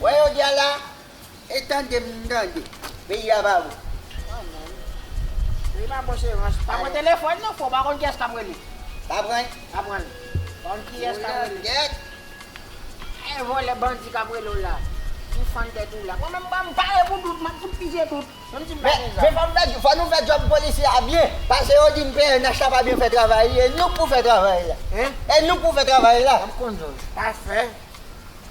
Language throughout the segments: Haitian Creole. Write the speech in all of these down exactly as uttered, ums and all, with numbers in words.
Wè yo di a la, e tande m tande. Peyi a pa bon. Peyi pa bon se rans. Pa pran telefòn non, fò pa konn kiyès k ap rele. Pa pran. Pa pran. Pa konn kiyès k ap rele. Kèt. E vòlè bandi k ap rele w la. Ou fann tèt ou la. Mwen menm m pare pou tout, m ap fout pije tout. Menm si m pa gen zam. Men fò m fè, fò nou fè djòb polisye a byen. Paske yo di m P N H la pa byen fè travay li. E nou k pou fè travay la. E nou k pou fè travay la. M konn zòrèy. Pa fè.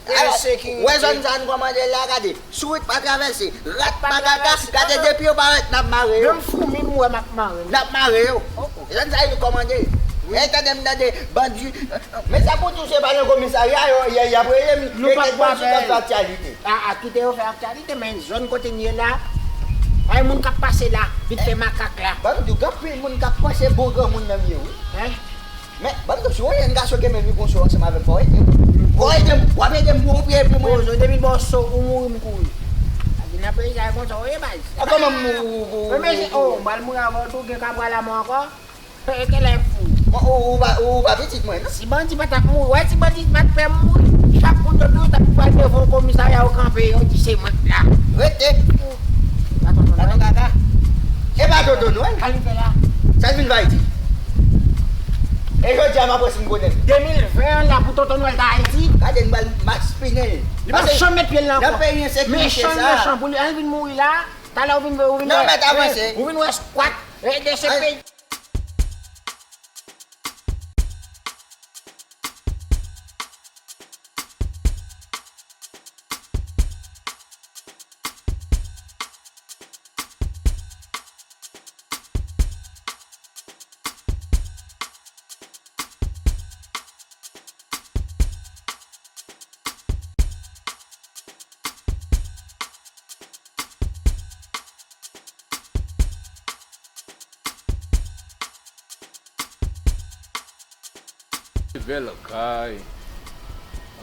Wè zòn sa nou kòmande la, gade. Sourit pa travèse, rat pa kaka, gade depi yo parèt n ap mare yo. Menm foumi m wè m ap mare. N ap mare yo. Zòn sa nou kòmande. E tande m tande bandi. Men sa pou di w se pa nan komisarya yo ye y ap rele m. Nou pa t bandi k ap fè aktyalite. A, a, kite yo fè aktyalite, men zòn kote n ye la, pa gen moun k ap pase la, vin fè makak la. Ban m di w, gen anpil moun k ap panse bon granmoun nan m ye wi. Men, ban m di w, si w wè yon gason gen men li konsa ansanm avè m, fò w ede m. Fò w ede m, w ap ede m pou yon pye epi mwen. Ozo, depi bòso, ou mouri m kouri. Sa di nan peyi sa, e konsa w ye baz. A kòman m mouri ou, ou, ou, ou, ou. Men, men, o, m pral mouri avè w tou, gen ka pral lanmò ankò. E, kèlè fou. Bon, ou, ou pa, ou pa pitit mwen, non? Si bandi pa t ap mouri, wè, si bandi pa t fè mouri, chak moun yo tou t ap pral devan komisarya yo kanpe, yo di se mwen k la. Rete. Tonton Nwèl. Tonton Kaka. E pa Tonton Nwèl. Sa l vin fè Ayiti? E jodi a m ap wè si m konnen. De mil ven an la pou Tonton Nwèl ta Ayiti. Gade n pral maspinen l. Li p ap janm met pye l la ankò. Nan peyi ensekirite sa. Mechan, mechan pou li. An vin mouri la. Talè ou vin, ou vin wè, ou vin wè skwat. E de se peyi. Bèl kay.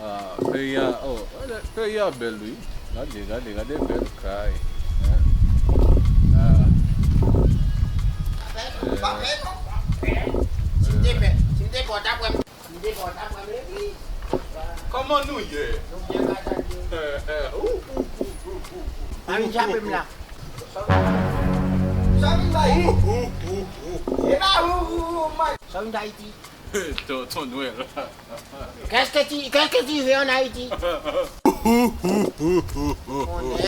Ah, peyi a, oh, peyi a bèl, wi. Gade, gade, gade bèl kay. Ah. Si m te fè, si m te fè, w t ap wè m. Kòman nou ye? Nou byen, madanm yo. Eh, eh, ou, ou, ou. Pa vin jape m la. Sa vin bay. Ou, ou, ou, ou. E pa ou, ou, ou, man. Sa vin Ayiti. Tonton Nwèl. Qu'est-ce que tu, qu'est-ce que tu veux en Haïti?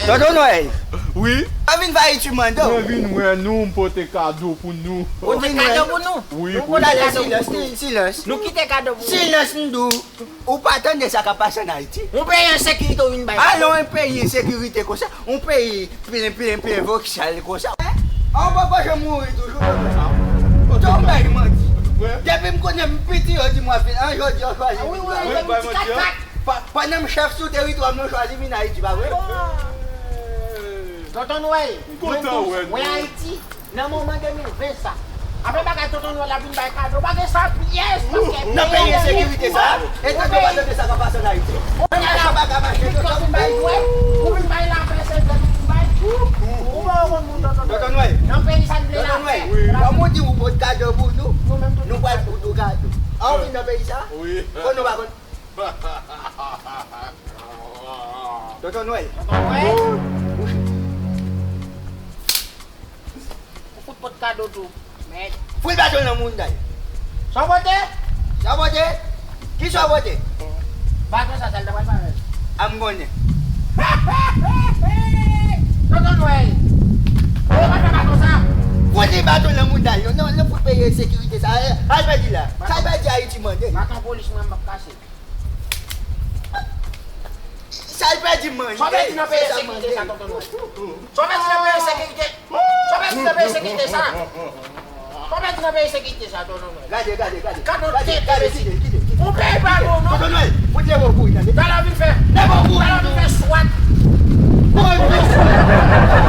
Tonton Nwèl. Wi. Sa vin fè Ayiti, mande w. Mwen vin wè nou, m pote kado pou nou. Pote kado pou nou? Wi, pou nou. Silans, silans. Nou kite kado pou nou. Silans, m di w. Ou pa tande sa k ap pase ann Ayiti? Yon peyi ensekirite ou vin bay. Alò, yon peyi ensekirite konsa, yon peyi plen, plen, plen vòksal konsa. An poko janm mouri toujou, tonton. Tonton bay manti. Depi m konnen m piti, yo di m w ap vin. An jodi, yo chwazi vin bay manti. Pa, pandan m chèf sou teritwa m, yo chwazi vin Ayiti, pa vre? Tonton Nwèl, mwen kontan wè nou. Ayiti. Nan moman de mil ven sa, apre bagay Tonton Nwèl la vin bay kado, pa gen sa pyès, paske nan peyi ensekirite sa, e tande w pa tande sa k ap pase ann Ayiti. Kounye a la, ou vin bay dwèt, ou vin bay lapè, se dwèt ou vin bay. Ou pa konn moun Tonton Nwèl. Tonton Nwèl. Nan peyi sa n vle lapè. Tonton Nwèl, kòm ou di ou pot kado pou nou, nou pral pot ou kado. An ou vin nan peyi sa? Wi. Konn nou pa konn. Tonton Nwèl. Tonton Nwèl. Ou fout pot kado tou. Mèd. Fout baton nan moun, day. Sa w pote? Sa w pote? Kisa w pote? Baton sa, sa l ta pral fè avè l. A m konnen. Tonton Nwèl. Ou pa fè baton sa. Fout li baton nan moun, day. Non, non, fout peyi ensekirite sa. Al pèdi la. Sa l pèdi Ayiti mande. Baton polis mwen m p ap kase. Sa l pèdi mande. Sa w pèdi nan peyi ensekirite sa, Tonton Nwèl? Sa w pèdi nan peyi ensekirite? Sa w pèdi nan peyi ensekirite sa? Sa w pèdi nan peyi ensekirite sa, Tonton Nwèl? Gade, gade, gade. Gade, gade, kite, kite, kite. Ou peye pa nou, non? Tonton Nwèl, fout leve w kouri, tande. Talè w vin fè. Leve w kouri. Talè w vin fè swat. Kouri, kouri.